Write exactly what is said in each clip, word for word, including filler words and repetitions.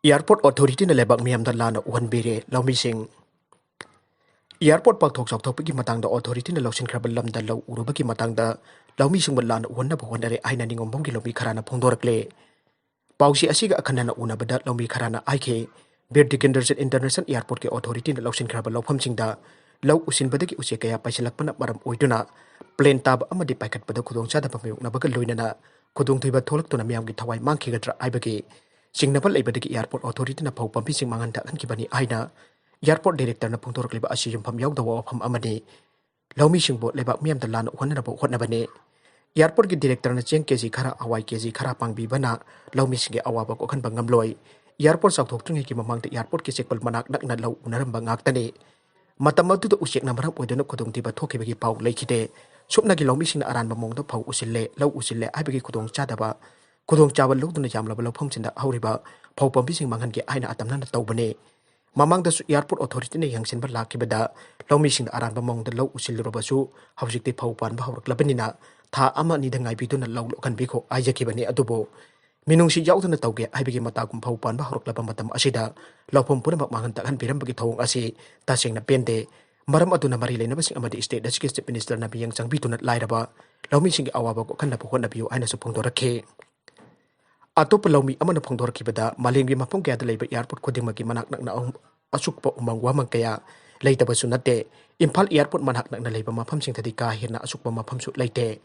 Airport Authority-ꯅ ꯂꯩꯕꯥꯛ ꯃꯤꯌꯥꯝꯗ ꯂꯥꯟꯅ ꯎꯍꯟꯕꯤꯔꯦ꯫ ꯂꯧꯃꯤꯁꯤꯡ꯫ Airport ꯄꯥꯛꯊꯣꯛ ꯆꯥꯎꯊꯣꯛꯄꯒꯤ ꯃꯇꯥꯡꯗ Authority-ꯅ ꯂꯧꯁꯤꯟꯈ꯭ꯔꯕ ꯂꯝꯗ ꯂꯧ ꯎꯔꯨꯕꯒꯤ ꯃꯇꯥꯡꯗ ꯂꯧꯃꯤꯁꯤꯡꯕꯨ ꯂꯥꯟꯅ ꯎꯍꯟꯅꯕ ꯍꯣꯠꯅꯔꯦ ꯍꯥꯏꯅ ꯅꯤꯉꯣꯝꯕꯝꯒꯤ ꯂꯧꯃꯤ ꯈꯔꯅ ꯐꯣꯡꯗꯣꯔꯛꯂꯦ꯫ ꯄꯥꯎꯆꯦ ꯑꯁꯤꯒ ꯑꯈꯟꯅꯅ ꯎꯅꯕꯗ ꯂꯧꯃꯤ ꯈꯔꯅ ꯍꯥꯏꯈꯤ, ꯕꯤꯔ ꯇꯤꯀꯦꯟꯗ꯭ꯔꯖꯤꯠ International Airport-ꯀꯤ Authority-ꯅ ꯂꯧꯁꯤꯟꯈ꯭ꯔꯕ ꯂꯧꯐꯝꯁꯤꯡꯗ ꯂꯧ ꯎꯁꯤꯟꯕꯗꯒꯤ ꯎꯆꯦꯛ ꯀꯌꯥ ꯄꯥꯏꯁꯤꯜꯂꯛꯄꯅ ꯃꯔꯝ ꯑꯣꯏꯗꯨꯅ plane ꯇꯥꯕ ꯑꯃꯗꯤ ꯄꯥꯏꯈꯠꯄꯗ ꯈꯨꯗꯣꯡꯆꯥꯗꯕ ꯃꯥꯌꯣꯛꯅꯕꯒ ꯂꯣꯏꯅꯅ ꯈꯨꯗꯣꯡꯊꯤꯕ ꯊꯣꯛꯂꯛꯇꯨꯅ ꯃꯤꯌꯥꯝꯒꯤ ꯊꯋꯥꯏ ꯃꯥꯡꯈꯤꯒꯗ꯭ꯔꯥ ꯍꯥꯏꯕꯒꯤ ꯆꯤꯡꯅꯕ ꯂꯩꯕꯗꯒꯤ Airport Authority-ꯅ ꯐꯧ ꯄꯥꯝꯕꯤꯁꯤꯡ ꯃꯥꯡꯍꯟ ꯇꯥꯛꯍꯟꯈꯤꯕꯅꯤ ꯍꯥꯏꯅ Airport Director-ꯅ ꯐꯣꯡꯗꯣꯔꯛꯂꯤꯕ ꯑꯁꯤ ꯌꯨꯝꯐꯝ ꯌꯥꯎꯗꯕ ꯋꯥꯐꯝ ꯑꯃꯅꯤ꯫ ꯂꯧꯃꯤꯁꯤꯡꯕꯨ ꯂꯩꯕꯥꯛ ꯃꯤꯌꯥꯝꯗ ꯂꯥꯟꯅ ꯎꯍꯟꯅꯅꯕ ꯍꯣꯠꯅꯕꯅꯤ꯫ Airport-ꯀꯤ Director-ꯅ ꯆꯦꯡ KG ꯈꯔ, ꯍꯋꯥꯏ KG ꯈꯔ ꯄꯥꯡꯕꯤꯕꯅ ꯂꯧꯃꯤꯁꯤꯡꯒꯤ ꯑꯋꯥꯕ ꯀꯣꯛꯍꯟꯕ ꯉꯝꯂꯣꯏ꯫ Airport ꯆꯥꯎꯊꯣꯛꯇ꯭ꯔꯤꯉꯩꯒꯤ ꯃꯃꯥꯡꯗ Airport-ꯀꯤ ꯆꯦꯛꯄꯜ ꯃꯅꯥꯛ ꯅꯛꯅ ꯂꯧ ꯎꯅꯔꯝꯕ ꯉꯥꯛꯇꯅꯤ꯫ ꯃꯇꯝ ꯑꯗꯨꯗ ꯎꯆꯦꯛꯅ ꯃꯔꯝ ꯑꯣꯏꯗꯨꯅ ꯈꯨꯗꯣꯡꯊꯤꯕ ꯊꯣꯛꯈꯤꯕꯒꯤ ꯄꯥꯎ ꯂꯩꯈꯤꯗꯦ꯫ ꯁꯨꯞꯅꯒꯤ ꯂꯧꯃꯤꯁꯤꯡꯅ ꯑꯔꯥꯟꯕ ꯃꯑꯣꯡꯗ ꯐꯧ ꯎꯁꯤꯜꯂꯦ, ꯂꯧ ꯎꯁꯤꯜꯂꯦ ꯍꯥꯏꯕꯒꯤ ꯈꯨꯗꯣꯡꯆꯥꯗꯕ, ꯈꯨꯗꯣꯡꯆꯥꯕ ꯂꯧꯗꯨꯅ ꯌꯥꯝꯂꯕ ꯂꯧꯐꯝꯁꯤꯡꯗ ꯍꯧꯔꯤꯕ ꯐꯧ ꯄꯥꯝꯕꯤꯁꯤꯡ ꯃꯥꯡꯍꯟꯒꯦ ꯍꯥꯏꯅ ꯑꯇꯝꯅꯅ ꯇꯧꯕꯅꯤ꯫ ꯃꯃꯥꯡꯗꯁꯨ Airport Authority-ꯅ ꯌꯦꯡꯁꯤꯟꯕ ꯂꯥꯛꯈꯤꯕꯗ ꯂꯧꯃꯤꯁꯤꯡꯗ ꯑꯔꯥꯟꯕ ꯃꯑꯣꯡꯗ ꯂꯧ ꯎꯁꯤꯜꯂꯨꯔꯕꯁꯨ ꯍꯧꯖꯤꯛꯇꯤ ꯐꯧ ꯄꯥꯟꯕ ꯍꯧꯔꯛꯂꯕꯅꯤꯅ ꯊꯥ ꯑꯃ ꯑꯅꯤꯗ ꯉꯥꯏꯕꯤꯗꯨꯅ ꯂꯧ ꯂꯣꯛꯍꯟꯕꯤꯈꯣ ꯍꯥꯏꯖꯈꯤꯕꯅꯤ꯫ ꯑꯗꯨꯕꯨ ꯃꯤꯅꯨꯡꯁꯤ ꯌꯥꯎꯗꯅ ꯇꯧꯒꯦ ꯍꯥꯏꯕꯒꯤ ꯃꯇꯥꯒꯨꯝ ꯐꯧ ꯄꯥꯟꯕ ꯍꯧꯔꯛꯂꯕ ꯃꯇꯝ ꯑꯁꯤꯗ ꯂꯧꯐꯝ ꯄꯨꯝꯅꯃꯛ ꯃꯥꯡꯍꯟ ꯇꯥꯛꯍꯟꯕꯤꯔꯝꯕꯒꯤ ꯊꯧꯑꯣꯡ ꯑꯁꯤ ꯇꯁꯦꯡꯅ ꯄꯦꯟꯗꯦ꯫ ꯃꯔꯝ ꯑꯗꯨꯅ ꯃꯔꯤ ꯂꯩꯅꯕꯁꯤꯡ ꯑꯃꯗꯤ state ꯑꯁꯤꯒꯤ Chief Minister-ꯅ ꯃꯤꯠꯌꯦꯡ ꯆꯪꯕꯤꯗꯨꯅ ꯂꯥꯏꯔꯕ ꯂꯧꯃꯤꯁꯤꯡꯒꯤ ꯑꯋꯥꯕ ꯀꯣꯛꯍꯟꯅꯕ ꯍꯣꯠꯅꯕꯤꯌꯨ ꯍꯥꯏꯅꯁꯨ ꯐꯣꯡꯗꯣꯔꯛꯈꯤ꯫ ꯑꯇꯣꯞꯄ ꯂꯧꯃꯤ ꯑꯃꯅ ꯐꯣꯡꯗꯣꯔꯛꯈꯤꯕꯗ, ꯃꯥꯂꯦꯝꯒꯤ ꯃꯐꯝ ꯀꯌꯥꯗ ꯂꯩꯕ airport ꯈꯨꯗꯤꯡꯃꯛꯀꯤ ꯃꯅꯥꯛ ꯅꯛꯅ ꯑꯍꯨꯝ-, ꯑꯆꯨꯛꯄ ꯎꯃꯪ ꯋꯥꯃꯪ ꯀꯌꯥ ꯂꯩꯇꯕꯁꯨ ꯅꯠꯇꯦ꯫ ꯏꯝꯐꯥꯜ Airport ꯃꯅꯥꯛ ꯅꯛꯅ ꯂꯩꯕ ꯃꯐꯝꯁꯤꯡꯗꯗꯤ ꯀꯥ ꯍꯦꯟꯅ ꯑꯆꯨꯛꯄ ꯃꯐꯝꯁꯨ ꯂꯩꯇꯦ꯫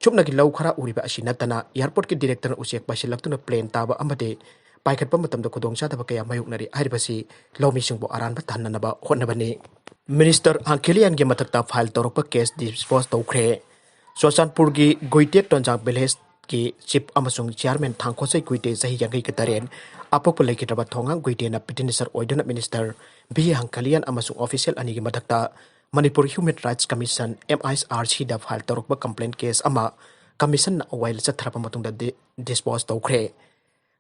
ꯆꯨꯞꯅꯒꯤ ꯂꯧ ꯈꯔ ꯎꯔꯤꯕ ꯑꯁꯤ ꯅꯠꯇꯅ Airport-ꯀꯤ Director-ꯅ ꯎꯆꯦꯛ ꯄꯥꯏꯁꯤꯜꯂꯛꯇꯨꯅ plane ꯇꯥꯕ ꯑꯃꯗꯤ ꯄꯥꯏꯈꯠꯄ ꯃꯇꯝꯗ ꯈꯨꯗꯣꯡꯆꯥꯗꯕ ꯀꯌꯥ ꯃꯥꯌꯣꯛꯅꯔꯤ ꯍꯥꯏꯔꯤꯕꯁꯤ ꯂꯧꯃꯤꯁꯤꯡꯕꯨ ꯑꯔꯥꯟꯕ ꯇꯥꯍꯟꯅꯅꯕ ꯍꯣꯠꯅꯕꯅꯤ꯫ Minister ꯍꯥꯡꯈꯦꯂꯤꯌꯥꯟꯒꯤ ꯃꯊꯛꯇ file ꯇꯧꯔꯛꯄ case dispose ꯇꯧꯈ꯭ꯔꯦ꯫ ꯆꯨꯔꯆꯥꯟꯄꯨꯔꯒꯤ ꯒꯨꯏꯇꯦ ꯇꯣꯟꯖꯥꯡ village-ꯀꯤ Chief ꯑꯃꯁꯨꯡ Chairman ꯊꯥꯡꯈꯣꯠꯆꯩ ꯒꯨꯏꯇꯦ ꯆꯍꯤ ꯌꯥꯡꯈꯩꯒ ꯇꯔꯦꯠ ꯑꯄꯣꯛꯄ ꯂꯩꯈꯤꯗ꯭ꯔꯕ ꯊꯣꯉꯥꯡ ꯒꯨꯏꯇꯦꯅ petitioner ꯑꯣꯏꯗꯨꯅ Minister ꯚꯤ ꯍꯥꯡꯈꯦꯂꯤꯌꯥꯟ ꯑꯃꯁꯨꯡ official ꯑꯅꯤꯒꯤ ꯃꯊꯛꯇ Manipur Human Rights Commission, M I R C-ꯗ file ꯇꯧꯔꯛꯄ complaint case ꯑꯃ Commission-ꯅ ꯑꯋꯥꯏꯜ ꯆꯠꯊꯔꯕ ꯃꯇꯨꯡꯗ ꯗꯤ-, dispose ꯇꯧꯈ꯭ꯔꯦ꯫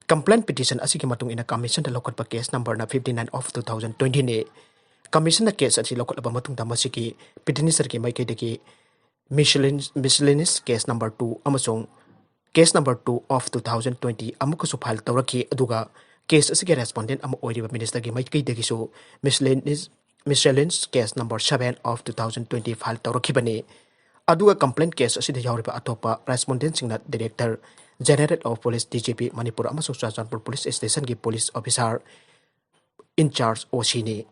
Complaint petition ꯑꯁꯤꯒꯤ ꯃꯇꯨꯡ ꯏꯟꯅ Commission-ꯅ ꯂꯧꯈꯠꯄ case number-ꯅ fifty nine of two thousand twenty-ꯅꯤ꯫ Commission-ꯅ case ꯑꯁꯤ ꯂꯧꯈꯠꯂꯕ ꯃꯇꯨꯡꯗ ꯃꯁꯤꯒꯤ petitioner-ꯒꯤ ꯃꯥꯏꯀꯩꯗꯒꯤ miscellaneous, miscellaneous case number two ꯑꯃꯁꯨꯡ case number two of two thousand twenty ꯑꯃꯨꯛꯀꯁꯨ file ꯇꯧꯔꯛꯈꯤ, ꯑꯗꯨꯒ ꯀꯦꯁ ꯑꯁꯤꯒꯤ ꯔꯦꯁꯄꯣꯟꯗꯦꯟ ꯑꯃ ꯑꯣꯏꯔꯤꯕ ꯃꯤꯅꯤꯁꯇꯔꯒꯤ ꯃꯥꯏꯀꯩꯗꯒꯤꯁꯨ miscellaneous miscellaneous case number seven of two thousand twenty file ꯇꯧꯔꯛꯈꯤꯕꯅꯤ꯫ ꯑꯗꯨꯒ ꯀꯝꯄ꯭ꯂꯦꯟ ꯀꯦꯁ ꯑꯁꯤꯗ ꯌꯥꯎꯔꯤꯕ ꯑꯇꯣꯞꯄ ꯔꯦꯁꯄꯣꯟꯗꯦꯟꯁꯤꯡꯅ director general of police, D G P Manipur ꯑꯃꯁꯨꯡ ꯆꯨꯔꯥꯆꯥꯟꯄꯨꯔ ꯄꯨꯂꯤꯁ ꯁ꯭ꯇꯦꯁꯟꯒꯤ ꯄꯨꯂꯤꯁ ꯑꯣꯐꯤꯁꯥꯔ ꯏꯟꯆꯥꯔꯖ, ꯑꯣ ꯁꯤꯅꯤ꯫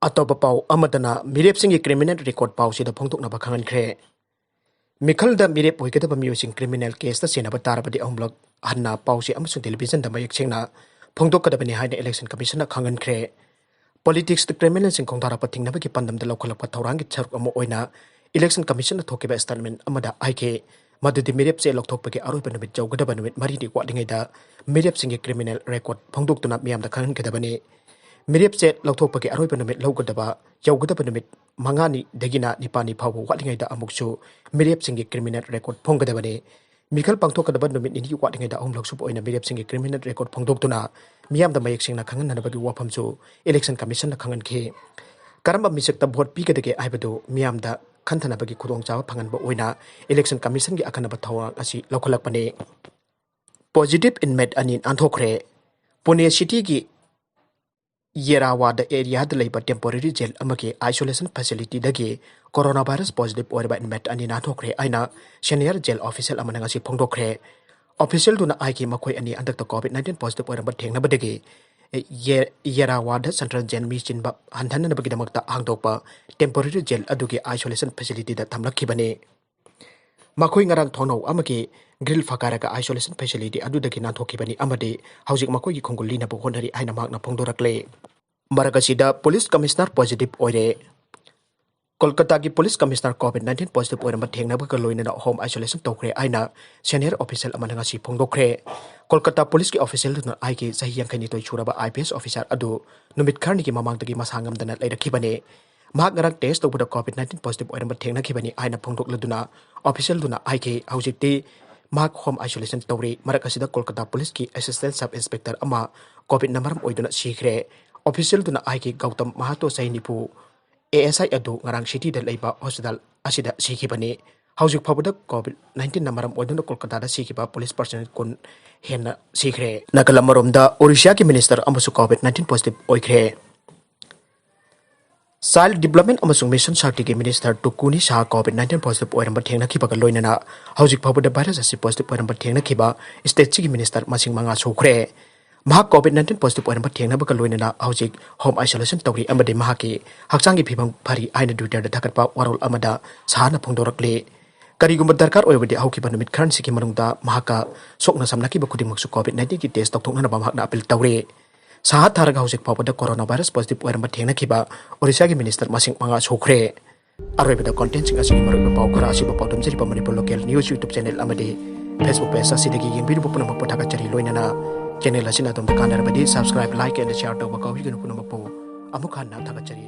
ꯑꯇꯣꯞꯄ ꯄꯥꯎ ꯑꯃꯗꯅ ꯃꯤꯔꯦꯞꯁꯤꯡꯒꯤ ꯀ꯭ꯔꯤꯃꯤꯅꯦꯜ ꯔꯦꯀꯣꯔꯗ ꯄꯥꯎꯁꯤꯗ ꯐꯣꯡꯗꯣꯛꯅꯕ ꯈꯪꯍꯟꯈ꯭ꯔꯦ꯫ ꯃꯤꯈꯜꯗ ꯃꯤꯔꯦꯞ ꯑꯣꯏꯒꯗꯕ ꯃꯤꯑꯣꯏꯁꯤꯡ ꯀ꯭ꯔꯤꯃꯤꯅꯦꯜ ꯀꯦꯁꯇ ꯆꯦꯟꯅꯕ ꯇꯥꯔꯕꯗꯤ ꯑꯍꯨꯝꯂꯛ ꯍꯟꯅ ꯄꯥꯎꯆꯦ ꯑꯃꯁꯨꯡ ꯇꯦꯂꯤꯚꯤꯖꯟꯗ ꯃꯌꯦꯛ ꯁꯦꯡꯅ ꯐꯣꯡꯗꯣꯛꯀꯗꯕꯅꯤ ꯍꯥꯏꯅ ꯏꯂꯦꯛꯁꯟ ꯀꯃꯤꯁꯟꯅ ꯈꯪꯍꯟꯈ꯭ꯔꯦ꯫ ꯄꯣꯂꯤꯇꯤꯛꯁꯇ ꯀ꯭ꯔꯤꯃꯤꯅꯦꯜꯁꯤꯡ ꯈꯣꯡꯗꯥꯔꯛꯄ ꯊꯤꯡꯅꯕꯒꯤ ꯄꯥꯟꯗꯝꯗ ꯂꯧꯈꯠꯂꯛꯄ ꯊꯧꯔꯥꯡꯒꯤ ꯁꯔꯨꯛ ꯑꯃ ꯑꯣꯏꯅ ꯏꯂꯦꯛꯁꯟ ꯀꯃꯤꯁꯟꯅ ꯊꯣꯛꯈꯤꯕ ꯁ꯭ꯇꯦꯠꯃꯦꯟ ꯑꯃꯗ ꯍꯥꯏꯈꯤ ꯃꯗꯨꯗꯤ ꯃꯤꯔꯦꯞ ꯆꯦ ꯂꯧꯊꯣꯛꯄꯒꯤ ꯑꯔꯣꯏꯕ ꯅꯨꯃꯤꯠ ꯌꯧꯒꯗꯕ ꯅꯨꯃꯤꯠ ꯃꯔꯤꯅꯤ ꯋꯥꯠꯂꯤꯉꯩꯗ ꯃꯤꯔꯦꯞꯁꯤꯡꯒꯤ ꯀ꯭ꯔꯤꯃꯤꯅꯦꯜ ꯔꯦꯀꯣꯔꯗ ꯐꯣꯡꯗꯣꯛꯇꯨꯅ ꯃꯤꯌꯥꯝꯗ ꯈꯪꯍꯟꯒꯗꯕꯅꯤ꯫ ꯃꯤꯔꯦꯞ ꯆꯦ ꯂꯧꯊꯣꯛꯄꯒꯤ ꯑꯔꯣꯏꯕ ꯅꯨꯃꯤꯠ ꯂꯧꯒꯗꯕ ꯌꯧꯒꯗꯕ ꯅꯨꯃꯤꯠ ꯃꯉꯥꯅꯤꯗꯒꯤꯅ ꯅꯤꯄꯥꯜꯅꯤ ꯐꯥꯎꯕ ꯋꯥꯠꯂꯤꯉꯩꯗ ꯑꯃꯨꯛꯁꯨ ꯃꯤꯔꯦꯞꯁꯤꯡꯒꯤ ꯀ꯭ꯔꯤꯃꯤꯅꯦꯜ ꯔꯦꯀꯣꯔꯗ ꯐꯣꯡꯒꯗꯕꯅꯤ꯫ ꯃꯤꯈꯜ ꯄꯥꯡꯊꯣꯛꯀꯗꯕ ꯅꯨꯃꯤꯠ ꯅꯤꯅꯤ ꯋꯥꯠꯂꯤꯉꯩꯗ ꯑꯍꯨꯝꯂꯛ ꯁꯨꯕ ꯑꯣꯏꯅ ꯃꯤꯔꯦꯞꯁꯤꯡꯒꯤ ꯀ꯭ꯔꯤꯃꯤꯅꯦꯜ ꯔꯦꯀꯣꯔꯗ ꯐꯣꯡꯗꯣꯛꯇꯨꯅ ꯃꯤꯌꯥꯝꯗ ꯃꯌꯦꯛ ꯁꯦꯡꯅ ꯈꯪꯍꯟꯅꯅꯕꯒꯤ ꯋꯥꯐꯝꯁꯨ ꯏꯂꯦꯛꯁꯟ ꯀꯃꯤꯁꯟꯅ ꯈꯪꯍꯟꯈꯤ꯫ ꯀꯔꯝꯕ ꯃꯤꯁꯛꯇ ꯚꯣꯠ ꯄꯤꯒꯗꯒꯦ ꯍꯥꯏꯕꯗꯨ ꯃꯤꯌꯥꯝꯗ ꯈꯟꯊꯅꯕꯒꯤ ꯈꯨꯗꯣꯡꯆꯥꯕ ꯐꯪꯍꯟꯕ ꯑꯣꯏꯅ ꯏꯂꯦꯛꯁꯟ ꯀꯃꯤꯁꯟꯒꯤ ꯑꯈꯟꯅꯕ ꯊꯧꯔꯥꯡ ꯑꯁꯤ ꯂꯧꯈꯠꯂꯛꯄꯅꯤ꯫ ꯄꯣꯖꯤꯇꯤꯚ ꯏꯟꯃꯦꯠ ꯑꯅꯤ ꯅꯥꯟꯊꯣꯛꯈ꯭ꯔꯦ꯫ ꯄꯨꯅꯦ ꯁꯤꯇꯤꯒꯤ ꯌꯦꯔꯥꯋꯥꯗ ꯑꯦꯔꯤꯌꯥꯗ ꯂꯩꯕ ꯇꯦꯝꯄꯣꯔꯦꯔꯤ ꯖꯦꯜ ꯑꯃꯒꯤ ꯑꯥꯏꯁꯣꯂꯦꯁꯟ ꯐꯦꯁꯤꯂꯤꯇꯤꯗꯒꯤ ꯀꯣꯔꯣꯅꯥ ꯚꯥꯏꯔꯁ ꯄꯣꯖꯤꯇꯤꯚ ꯑꯣꯏꯔꯕ ꯏꯟꯃꯦꯠ ꯑꯅꯤ ꯅꯥꯟꯊꯣꯛꯈ꯭ꯔꯦ ꯍꯥꯏꯅ ꯁꯦꯅꯤꯌꯔ ꯖꯦꯜ ꯑꯣꯐꯤꯁꯤꯌꯦꯜ ꯑꯃꯅ ꯉꯁꯤ ꯐꯣꯡꯗꯣꯛꯈ꯭ꯔꯦ꯫ ꯑꯣꯐꯤꯁꯤꯌꯦꯜꯗꯨꯅ ꯍꯥꯏꯈꯤ, ꯃꯈꯣꯏ ꯑꯅꯤ ꯍꯟꯗꯛꯇ ꯀꯣꯚꯤꯗ ꯅꯥꯏꯟꯇꯤꯟ ꯄꯣꯖꯤꯇꯤꯚ ꯑꯣꯏꯔꯝꯕ ꯊꯦꯡꯅꯕꯗꯒꯤ ꯌꯦ-, ꯌꯦꯔꯥꯋꯥꯗ ꯁꯦꯟꯇ꯭ꯔꯦꯜ ꯖꯦꯜ ꯃꯤ ꯆꯤꯟꯕ ꯍꯟꯊꯅꯅꯕꯒꯤꯗꯃꯛꯇ ꯍꯥꯡꯗꯣꯛꯄ ꯇꯦꯝꯄꯣꯔꯦꯔꯤ ꯖꯦꯜ ꯑꯗꯨꯒꯤ ꯑꯥꯏꯁꯣꯂꯦꯁꯟ ꯐꯦꯁꯤꯂꯤꯇꯤꯗ ꯊꯝꯂꯛꯈꯤꯕꯅꯤ꯫ ꯃꯈꯣꯏ ꯉꯔꯥꯡ ꯊꯣꯡꯅꯥꯎ ꯑꯃꯒꯤ ꯒ꯭ꯔꯤꯜ ꯐꯀꯥꯏꯔꯒ ꯑꯥꯏꯁꯣꯂꯦꯁꯟ ꯐꯦꯁꯤꯂꯤꯇꯤ ꯑꯗꯨꯗꯒꯤ ꯅꯥꯟꯊꯣꯛꯈꯤꯕꯅꯤ ꯑꯃꯗꯤ ꯍꯧꯖꯤꯛ ꯃꯈꯣꯏꯒꯤ ꯈꯣꯡꯒꯨꯜ ꯂꯤꯅꯕ ꯍꯣꯠꯅꯔꯤ ꯍꯥꯏꯅ ꯃꯍꯥꯛꯅ ꯐꯣꯡꯗꯣꯔꯛꯂꯦ꯫ ꯃꯔꯛ ꯑꯁꯤꯗ ꯄꯨꯂꯤꯁ ꯀꯃꯤꯁꯅꯔ ꯄꯣꯖꯤꯇꯤꯚ ꯑꯣꯏꯔꯦ꯫ ꯀꯣꯜꯀꯇꯥꯒꯤ police commissioner COVID nineteen positive ꯑꯣꯏꯔꯝꯕ ꯊꯦꯡꯅꯕꯒ ꯂꯣꯏꯅꯅ ꯍꯣꯝ ꯑꯥꯏꯁꯣꯂꯦꯁꯟ ꯇꯧꯈ꯭ꯔꯦ ꯍꯥꯏꯅ ꯁꯦꯅꯤꯌꯔ ꯑꯣꯐꯤꯁꯤꯌꯦꯜ ꯑꯃꯅ ꯉꯁꯤ ꯐꯣꯡꯗꯣꯛꯈ꯭ꯔꯦ꯫ ꯀꯣꯜꯀꯇꯥ ꯄꯨꯂꯤꯁꯀꯤ ꯑꯣꯐꯤꯁꯤꯌꯦꯜꯗꯨꯅ ꯍꯥꯏꯈꯤ, ꯆꯍꯤ ꯌꯥꯡꯈꯩꯅꯤꯊꯣꯏ ꯁꯨꯔꯕ ꯑꯥꯏ ꯄꯤ ꯑꯦꯁ ꯑꯣꯐꯤꯁꯥꯔ ꯑꯗꯨ ꯅꯨꯃꯤꯠ ꯈꯔꯅꯤꯒꯤ ꯃꯃꯥꯡꯗꯒꯤ ꯃꯁꯥ ꯉꯝꯗꯅ ꯂꯩꯔꯛꯈꯤꯕꯅꯤ꯫ ꯃꯍꯥꯛ ꯉꯔꯥꯡ ꯇꯦꯁ ꯇꯧꯕꯗ ꯀꯣꯚꯤꯗ ꯅꯥꯏꯟꯇꯤꯟ ꯄꯣꯖꯤꯇꯤꯚ ꯑꯣꯏꯔꯝꯕ ꯊꯦꯡꯅꯈꯤꯕꯅꯤ ꯍꯥꯏꯅ ꯐꯣꯡꯗꯣꯛꯂꯗꯨꯅ ꯑꯣꯐꯤꯁꯤꯌꯦꯜꯗꯨꯅ ꯍꯥꯏꯈꯤ, ꯍꯧꯖꯤꯛꯇꯤ ꯃꯍꯥꯛ ꯍꯣꯝ ꯑꯥꯏꯁꯣꯂꯦꯁꯟ ꯇꯧꯔꯤ꯫ ꯃꯔꯛ ꯑꯁꯤꯗ ꯀꯣꯜꯀꯇꯥ ꯄꯨꯂꯤꯁꯀꯤ ꯑꯦꯁꯤꯁꯇꯦꯟꯠ ꯁꯕ ꯏꯟꯁꯄꯦꯛꯇꯔ ꯑꯃ ꯀꯣꯚꯤꯗꯅ ꯃꯔꯝ ꯑꯣꯏꯗꯨꯅ ꯁꯤꯈ꯭ꯔꯦ꯫ ꯑꯣꯐꯤꯁꯤꯌꯦꯜꯗꯨꯅ ꯍꯥꯏꯈꯤ, ꯒꯧꯇꯝ ꯃꯍꯥꯇꯣ, ꯆꯍꯤ ꯅꯤꯐꯨ, ꯑꯦ ꯑꯦꯁ ꯑꯥꯏ ꯑꯗꯨ ꯉꯔꯥꯡ ꯁꯤꯇꯤꯗ ꯂꯩꯕ ꯍꯣꯁꯄꯤꯇꯥꯜ ꯑꯁꯤꯗ ꯁꯤꯈꯤꯕꯅꯤ꯫ ꯍꯧꯖꯤꯛ ꯐꯥꯎꯕꯗ COVID nineteenꯅ ꯃꯔꯝ ꯑꯣꯏꯗꯨꯅ ꯀꯣꯜꯀꯇꯥꯗ ꯁꯤꯈꯤꯕ ꯄꯨꯂꯤꯁ ꯄꯔꯁꯅꯦꯜ ꯀꯨꯟ ꯍꯦꯟꯅ ꯁꯤꯈ꯭ꯔꯦ꯫ ꯅꯥꯒꯥꯂꯝ ꯑꯃꯔꯣꯝꯗ ꯑꯣꯔꯤꯁꯤꯌꯥꯒꯤ ꯃꯤꯅꯤꯁꯇꯔ ꯑꯃꯁꯨ COVID nineteen positive ꯑꯣꯏꯈ꯭ꯔꯦ꯫ ꯆꯥꯏꯜ ꯗꯤꯕꯂꯞꯃꯦꯟ ꯑꯃꯁꯨꯡ ꯃꯤꯁꯟ ꯁꯥꯛꯇꯤꯒꯤ minister Tukuni Sahu COVID nineteen positive ꯑꯣꯏꯔꯝꯕ ꯊꯦꯡꯅꯈꯤꯕꯒ ꯂꯣꯏꯅꯅ ꯍꯧꯖꯤꯛ ꯐꯥꯎꯕꯗ ꯚꯥꯏꯔꯁ ꯑꯁꯤ positive ꯑꯣꯏꯔꯝꯕ ꯊꯦꯡꯅꯈꯤꯕ ꯁ꯭ꯇꯦꯠꯁꯤꯒꯤ ꯃꯤꯅꯤꯁꯇꯔ ꯃꯁꯤꯡ ꯃꯉꯥ ꯁꯨꯈ꯭ꯔꯦ꯫ ꯃꯍꯥꯛ COVID nineteen positive ꯑꯣꯏꯔꯝꯕ ꯊꯦꯡꯅꯕꯒ ꯂꯣꯏꯅꯅ ꯍꯧꯖꯤꯛ ꯍꯣꯝ ꯑꯥꯏꯁꯣꯂꯦꯁꯟ ꯇꯧꯔꯤ ꯑꯃꯗꯤ ꯃꯍꯥꯛꯀꯤ ꯍꯛꯆꯥꯡꯒꯤ ꯐꯤꯕꯝ ꯐꯔꯤ ꯍꯥꯏꯅ Twitterꯗ ꯊꯥꯒꯠꯄ ꯋꯥꯔꯣꯜ ꯑꯃꯗ ꯁꯥꯍꯅ ꯐꯣꯡꯗꯣꯔꯛꯂꯤ꯫ ꯀꯔꯤꯒꯨꯝꯕ ꯗꯔꯀꯥꯔ ꯑꯣꯏꯔꯕꯗꯤ ꯍꯧꯈꯤꯕ ꯅꯨꯃꯤꯠ ꯈꯔꯅꯤꯁꯤꯒꯤ ꯃꯅꯨꯡꯗ ꯃꯍꯥꯛꯀ ꯁꯣꯛꯅ ꯁꯝꯅꯈꯤꯕ ꯈꯨꯗꯤꯡꯃꯛꯁꯨ COVID nineteenꯒꯤ ꯇꯦꯁ ꯇꯧꯊꯣꯛꯅꯅꯕ ꯃꯍꯥꯛꯅ ꯑꯄꯤꯜ ꯇꯧꯔꯤ꯫ ꯁꯥꯍ ꯊꯥꯔꯒ ꯍꯧꯖꯤꯛ ꯐꯥꯎꯕꯗ ꯀꯣꯔꯣꯅꯥ ꯚꯥꯏꯔꯁ positive ꯑꯣꯏꯔꯝꯕ ꯊꯦꯡꯅꯈꯤꯕ ꯑꯣꯔꯤꯁꯥꯒꯤ ꯃꯤꯅꯤꯁꯇꯔ ꯃꯁꯤꯡ ꯃꯉꯥ ꯁꯨꯈ꯭ꯔꯦ꯫ ꯑꯔꯣꯏꯕꯗ ꯀꯣꯟꯇꯦꯟꯁꯤꯡ ꯑꯁꯤꯒꯤ ꯃꯔꯨꯑꯣꯏꯕ ꯄꯥꯎ ꯈꯔ ꯑꯁꯤꯕꯨ ꯄꯥꯎꯗꯝꯖꯔꯤꯕ Manipur local news YouTube channel ꯑꯃꯗꯤ Facebook ꯄꯦꯖ ꯑꯁꯤꯗꯒꯤ ꯌꯦꯡꯕꯤꯔꯤꯕ ꯄꯨꯝꯅꯃꯛꯄꯨ ꯊꯥꯒꯠꯆꯔꯤ꯫ ꯂꯣꯏꯅꯅ ꯆꯦꯅꯦꯜ ꯑꯁꯤꯅ ꯑꯗꯣꯝꯗ ꯀꯥꯟꯅꯔꯕꯗꯤ subscribe, like and share ꯇꯧꯕ ꯀꯥꯎꯕꯤꯒꯅꯨ꯫ ꯄꯨꯝꯅꯃꯛꯄꯨ ꯑꯃꯨꯛ ꯍꯟꯅ ꯊꯥꯒꯠꯆꯔꯤ꯫